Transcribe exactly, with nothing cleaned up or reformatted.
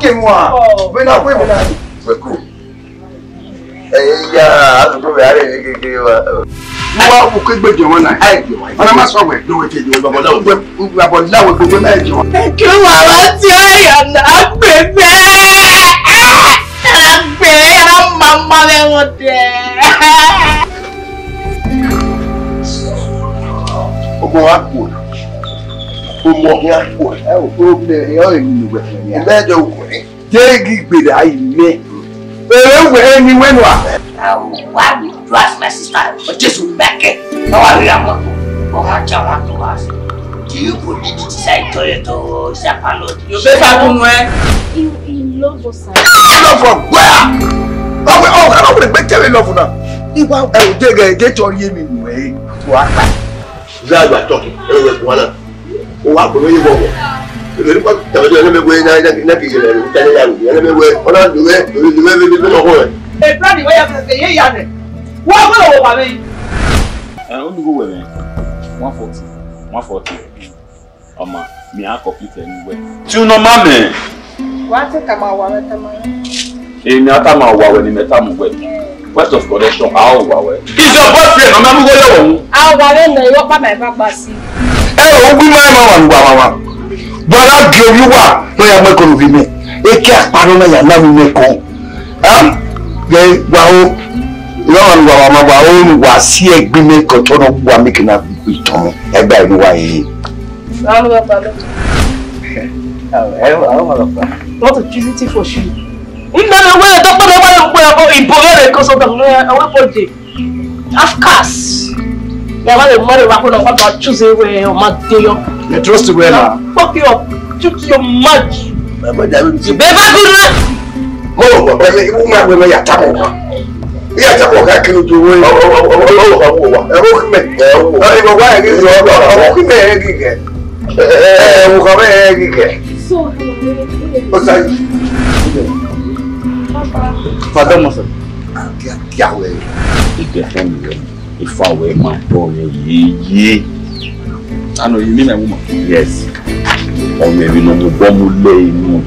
Ke mwa. Vbe na kue vbe na. Wẹ ko. Ẹ ya, a tún tó vbe a rẹ vbe kékeré wa. Mo wá wò ké gbé jọmọ náà. Ẹ jọmọ. Ọ̀nà má sọ wẹ̀ lówó tẹ jọmọ. Bàbá láwọ̀ gbé, bàbá láwọ̀ gbé mẹ́ jọ. Kí wàá wá tí ó yà náà gbé bẹ́ẹ̀? Ẹ gbé, ẹ máa ma ma bẹ́ẹ̀ wọ́n tẹ. Ọmọ wa kú. Ọmọ ya kú. Ẹ ò kúrò bí ẹ, ẹ ò ní ìwẹ̀ fún mi. Ẹ bẹ́ẹ̀ jọ wù ẹ́. Jegi gbera ime. Ere wẹ ni wẹ nua. Why would you ask my sister? But Jesus will make it. How are you? How much I want to ask? Do you believe it is a joy to Sapalo? You better do well. He, he love us. Love for where? Oh, oh, I don't want to make you love now. Iwa, eh, jege, je chori emi nue. Wa. That's what I'm talking. Everywhere, one. O wa kpolo ye bọbọ. Ebe ni kọ tẹmẹtẹ ẹnẹ mẹ wẹ na na na ke yẹlẹ ẹnẹ mẹ wẹ ọna lowẹ lowẹ lowẹ lowẹ lowẹ. Ebrani wẹ ya fẹ ye ya nẹ. Wa gbọdọ wọ wa vbe. Ẹ, o ni wo wẹ mẹ. One forty. One forty. Ọma, mi a complete ẹni wẹ. Ti unu ma mẹ. Wa te tama wa mẹ tama. Emi a tama wa wẹ ni mẹ tama wẹ. First of correction, a wa wẹ. Is your boyfriend, ọmọ mi wo yẹ wọ. A wa wẹ nẹ, yọ pa ma eva gba si. Ẹ o wi ma ma wa wa wa. Bọla gi omi wa, no ya mẹ ko bi mẹ. Eke akpa no na ya na mi mẹ ko. Am? Ge wa o. Wa wa wa wa wa o ni wa si ẹgbẹ mẹ ko to no wa mi kina bi to. Ẹgbẹ ni wa yi. What a treaty for you. Nna na wẹ dọkpọ na wẹ kwe abo ibo vbe re koso da na awe body. Of course. Ya wa le mare wa ko na wa ba choose we o ma de yo. You trust well na. Fuck you up. Choose your match. Baba da mi. Baba good na. Mo mo mo mo ma mo ya ta mo. Iya ta ko ka kiri ju we. Ọwọ ka wo wa. Ẹ wo kí mẹ. Ẹ wo. Ẹ wo wa ẹ kí sọ. Ọwọ kí mẹ ẹ kí kẹ. Ẹ wo ka mẹ ẹ kí kẹ. So, Ó sáré. Papa. Pardon, mo sir. Kíákíá wẹ̀. Ìgbẹ́ fún mi rẹ̀. Ìfà wẹ̀ máa bọ̀ rẹ̀ yéyé. I know you mean my woman. Yes. Ọmọ ẹ̀rí ló mú bọ́mú lé inú.